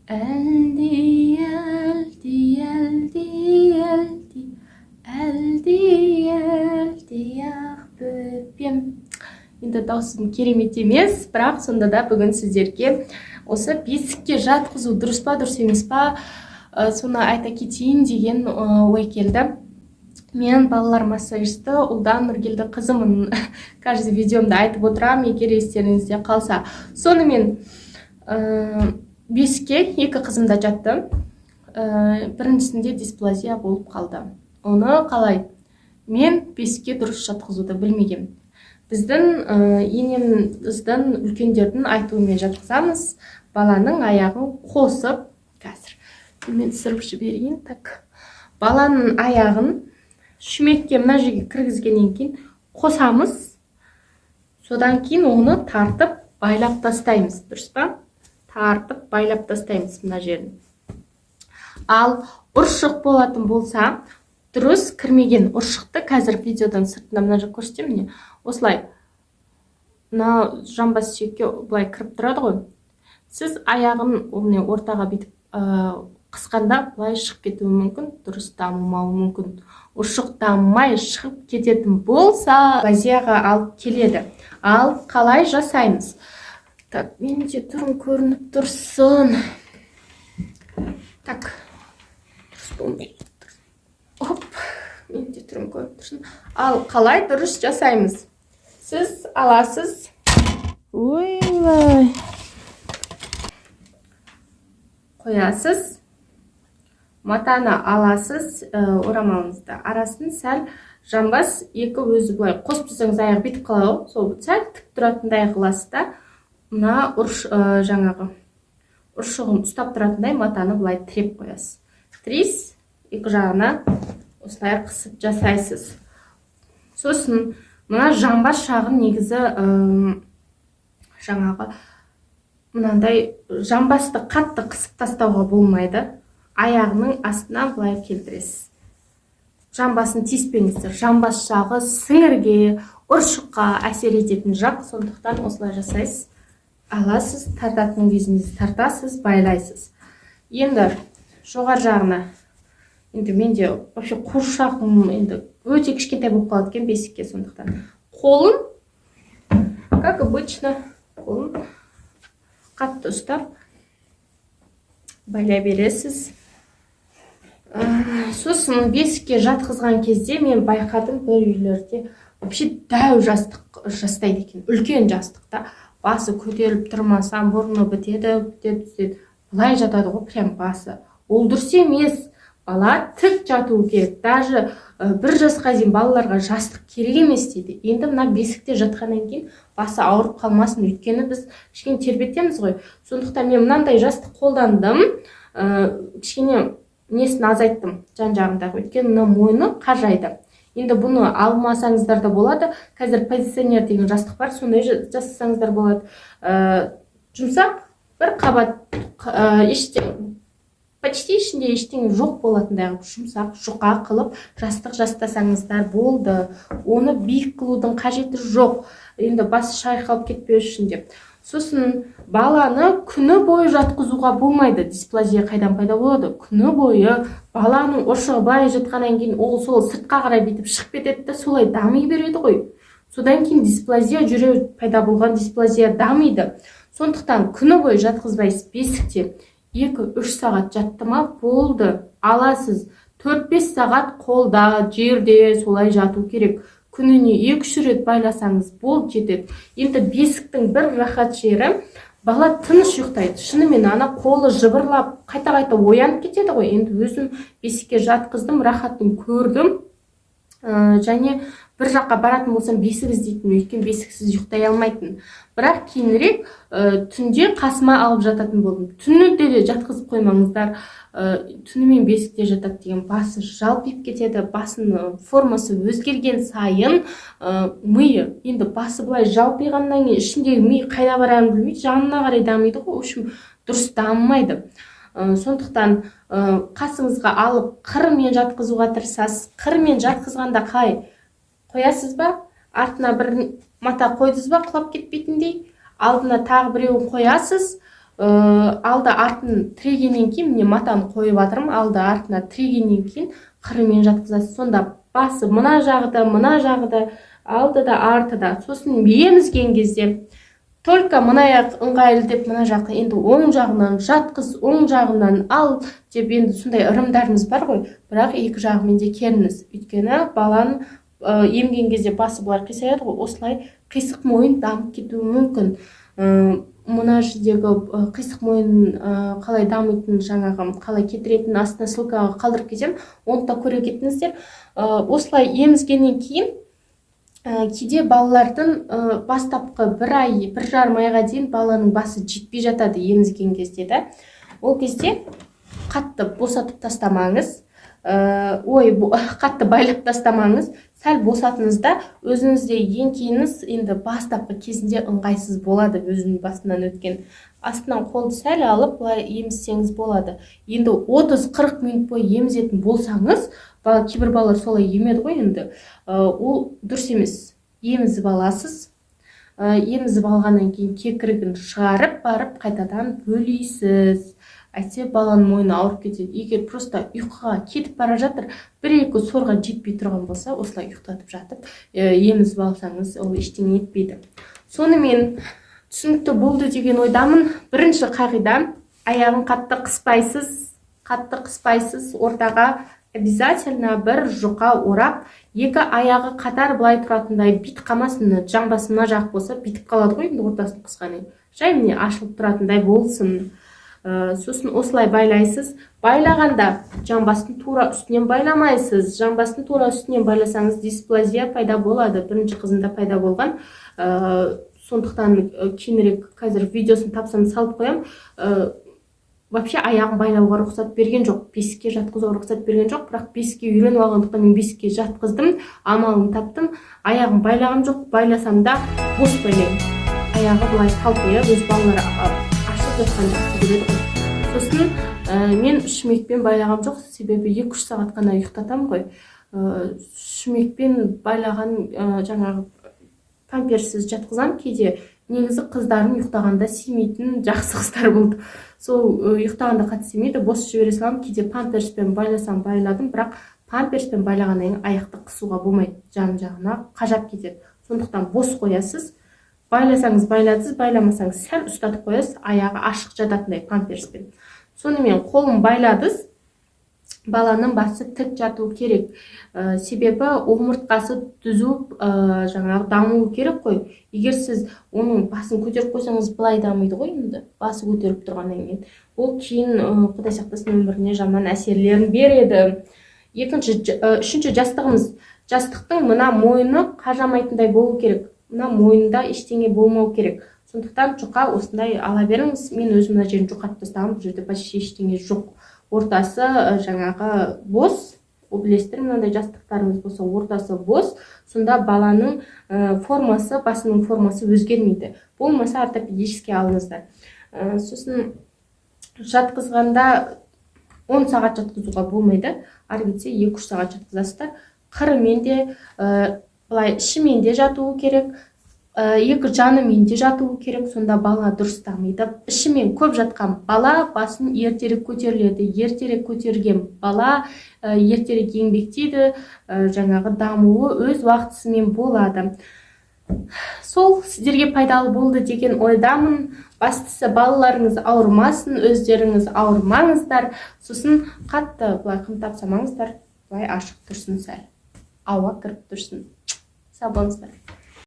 Әлди, әлди, әлди, әлди, әлди, әлди, ақ бөпем. Енді даусым керемет емес, бірақ сонда да бүгін сіздерге осы бесікке жатқызу дұрыс па, дұрыс емес па, соны айта кетейін деген ой келді. Мен балалар массажисті Ұлдан Нұргелді қызымын. Каждый видеомда айтып отырамын, егер естеріңізде қалса. Сонымен, бесікке екі қызым да жатты. Біріншісінде дисплазия болып қалды. Оны қалай? Мен бесікке дұрыс жатқызуды білмегенмін. Біздің енеміздің, үлкендердің айтуымен жатқызамыз. Баланың аяғын қосып, қазір мен түсіріп жіберейін. Так, баланың аяғын шүмекке, мына жерге кіргізгеннен кейін қосамыз, содан кейін оны тартып байлап тастаймыз, дұрыс па? Тартып байлап тастаймыз мына жерін. Ал ұршық болатын болса, дұрыс кірмеген ұршықты қазір видеодан сыртында мына жаққа көрсетемін. Міне, осылай мына жамбас сүйекке былай кіріп тұрады ғой. Сіз аяғын, міне, ортаға бүйтіп қысқанда былай шығып кетуі мүмкін, дұрыс дамымауы мүмкін. Ұршық дамымай шығып кететін болса, дисплазияға алып келеді. Ал қалай жасаймыз? Так, менде түрім көрініп тұрсын. Так, дұрыс болмай, оп, менде түрім көрініп тұрсын. Ал қалай дұрыс жасаймыз? Сіз аласыз, ойбай, қоясыз, матаны аласыз, орамалыңызды арасын сәл, жамбас екі өзі былай қосып тұрсаңыз, аяғы бүйтіп қалады ғой, сол сәл тік тұратындай қыласыз да, мына ұрш, жаңағы ұршығын ұстап тұратындай матаны былай тіреп қоясыз. Тірейсіз, екі жағына осылай қысып жасайсыз. Сосын мына жамбас жағын негізі, жаңағы мынандай жамбасты қатты қысып тастауға болмайды. Аяғының астына былай келтіресіз, жамбасын тиіспеңіздер. Жамбас жағы сіңірге, ұршыққа әсер ететін жақ, сондықтан осылай жасайсыз. Аласыз, тартатын кезіңізде тартасыз, байлайсыз. Енді жоғары жағына, енді менде вообще қуыршағым енді өте кішкентай болып қалады екен бесікке, сондықтан қолын, как обычно, қолын қатты ұстап байлай бересіз. Сосын бесікке жатқызған кезде мен байқадым, бір үйлерде вообще дәу жастық жастайды екен, үлкен жастықта басы көтеріліп тұрмаса, мұрны бітеді, бітеді, бітеді, былай жатады ғой прям басы. Ол дұрыс емес, бала тік жатуы керек. Даже 1 жасқа дейін балаларға жастық керек емес дейді. Енді мына бесікте жатқаннан кейін басы ауырып қалмасын, өйткені біз кішкене тербетеміз ғой, сондықтан мен мынандай жастық қолдандым. Кішкене несін азайттым жан жағындағы, өйткені мына мойны қажайды. Енді бұны алмасаңыздар да болады, қазір позиционер деген жастық бар, сондай жасасаңыздар болады. Жұмсақ бір қабат, почти ішінде ештеңе жоқ болатындай қылып, жұмсақ, жұқа қылып жастық жастасаңыздар болды. Оны биік қылудың қажеті жоқ, енді басы шайқалып кетпеу үшін деп. Сосын баланы күні бойы жатқызуға болмайды. Дисплазия қайдан пайда болады? Күні бойы баланың ұршығы былай жатқаннан кейін, ол сол сыртқа қарай бүйтіп шығып кетеді да, солай дами береді ғой. Содан кейін дисплазия жүре, пайда болған дисплазия дамиды. Сондықтан күні бойы жатқызбайсыз бесікте. 2-3 сағат жатты ма, болды, аласыз. 4-5 сағат қолда, жерде солай жату керек. Күніне 2-3 рет байласаңыз болды, жетеді. Енді бесіктің бір рахат жері — бала тыныш ұйықтайды шынымен. Ана қолы жыбырлап, қайта қайта оянып кетеді ғой. Енді өзім бесікке жатқыздым, рахатын көрдім. Және бір жаққа баратын болсам, бесік іздейтін, өйткені бесіксіз ұйықтай алмайтын. Бірақ кейінірек түнде қасыма алып жататын болдым. Түнде де жатқызып қоймаңыздар. Түнімен бесікте жатады деген, басы жалпиып кетеді. Басының формасы өзгерген сайын, миы, енді басы былай жалпиғаннан кейін, ішіндегі ми қайда барарын білмейді, жанына қарай дамиды ғой. В общем, дұрыс дамымайды. Сондықтан қасыңызға алып, қырымен жатқызуға тырысасыз. Қырымен жатқызғанда қалай қоясыз ба? Артына бір мата қойдыңыз ба, құлап кетпейтіндей, алдына тағы біреуін қоясыз. Алды артын тірегеннен кейін, міне, матаны қойып жатырмын, алды артына тірегеннен кейін қырымен жатқызасыз. Сонда басы мына жағы да, мына жағы да, алды да, арты да. Сосын емізген кезде только мына аяқ ыңғайлы деп, мына жақты енді оң жағынан жатқыз, оң жағынан ал деп, енді сондай ырымдарымыз бар ғой. Бірақ екі жағымен де керіңіз, өйткені баланың емген кезде басы былай қисаяды ғой, осылай қисық мойын дамып кетуі мүмкін. Мына жердегі қисық мойын қалай дамитынын, жаңағы қалай кетіретінін астына ссылкаға қалдырып кетемін, оны да көре кетіңіздер. Осылай емізгеннен кейін кейде балалардың бастапқы бір ай, 1,5 айға дейін баланың басы жетпей жатады емізген кезде да. Ол кезде қатты босатып тастамаңыз, ой, қатты байлап тастамаңыз, сәл босатыңыз да, өзіңіз де еңкейіңіз. Енді бастапқы кезінде ыңғайсыз болады, өзімнің басымнан өткен. Астынан қолды сәл алып, былай емізсеңіз болады. Енді 30-40 минут бойы емізетін болсаңыз, кейбір балалар солай емеді ғой енді, ол дұрыс емес. Емізіп аласыз, емізіп алғаннан кейін кекірігін шығарып барып, қайтадан бөлейсіз. Әйтсе баланың мойны ауырып кетеді. Егер просто ұйқыға кетіп бара жатыр, бір екі сорға жетпей тұрған болса, осылай ұйықтатып жатып емізіп алсаңыз, ол ештеңе етпейді. Сонымен, түсінікті болды деген ойдамын. Бірінші қағида: аяғын қатты қыспайсыз, қатты қыспайсыз. Ортаға обязательно бір жұқа орап, екі аяғы қатар былай тұратындай, бүйтіп қалмасын. Жамбасы мына жақ болса, бүйтіп қалады ғой енді ортасын қысқаннан кейін. Жай, міне, ашылып тұратындай болсын. Сосын осылай байлайсыз. Байлағанда жамбастың тура үстінен байламайсыз. Жамбастың тура үстінен байласаңыз, дисплазия пайда болады. Бірінші қызымда пайда болған. Сондықтан кейінірек, қазір видеосын тапсам, салып қоямын. Вообще аяғын байлауға рұқсат берген жоқ, бесікке жатқызуға рұқсат берген жоқ. Бірақ бесікке үйреніп алғандықтан, мен бесікке жатқыздым, амалын таптым. Аяғын байлаған жоқ, байласам да, бос байлаймын, аяғы былай талпиып. Өз балалар ашылып жатқанын жақсы көреді ғой. Сосын мен шүмекпен байлаған жоқ, себебі 2-3 сағат қана ұйықтатамын ғой. Шүмекпен байлаған, жаңағы памперсіз жатқызамын кейде. Негізі қыздарым ұйықтағанда симейтін, жақсы қыздар болды сол, ұйықтағанда қатты симейді, бос жібере саламын. Кейде памперспен байласам, байладым. Бірақ памперспен байлағаннан кейін аяқты қысуға болмайды, жан жағына қажап кетеді. Сондықтан бос қоясыз. Байласаңыз, байладыңыз, байламасаңыз, сәл ұстатып қоясыз, аяғы ашық жататындай памперспен. Сонымен, қолын байладыңыз, баланың басы тік жату керек, себебі омыртқасы түзу, жаңағы дамуы керек қой. Егер сіз оның басын көтеріп қойсаңыз, былай дамиды ғой енді басы көтеріліп тұрғаннан кейін. Ол кейін, құдай сақтасын, өміріне жаман әсерлерін береді. Екінші, үшінші жастығымыз: жастықтың мына мойны қажамайтындай болу керек, мына мойнында ештеңе болмау керек. Сондықтан жұқа осындай ала беріңіз. Мен өзім мына жерін жұқартып тастағанмын, бұл жерде почти ештеңе жоқ, ортасы жаңағы бос. Ол білесіздер, мынандай жастықтарыңыз болса, ортасы бос, сонда баланың формасы, басының формасы өзгермейді. Болмаса ортопедический алыңыздар. Сосын жатқызғанда 10 сағат жатқызуға болмайды, ары кетсе 2-3 сағат жатқызасыздар. Қырымен де, былай ішімен де жатуы керек, екі жанымен де жатуы керек, сонда бала дұрыс дамиды. Ішімен көп жатқан бала басын ертерек көтеріледі, ертерек көтерген бала ертерек еңбектейді, жаңағы дамуы өз уақытысымен болады. Сол сіздерге пайдалы болды деген ойдамын. Бастысы, балаларыңыз ауырмасын, өздеріңіз ауырмаңыздар. Сосын қатты былай қымтап салмаңыздар, былай ашық тұрсын, сәл ауа кіріп тұрсын. Сау болыңыздар.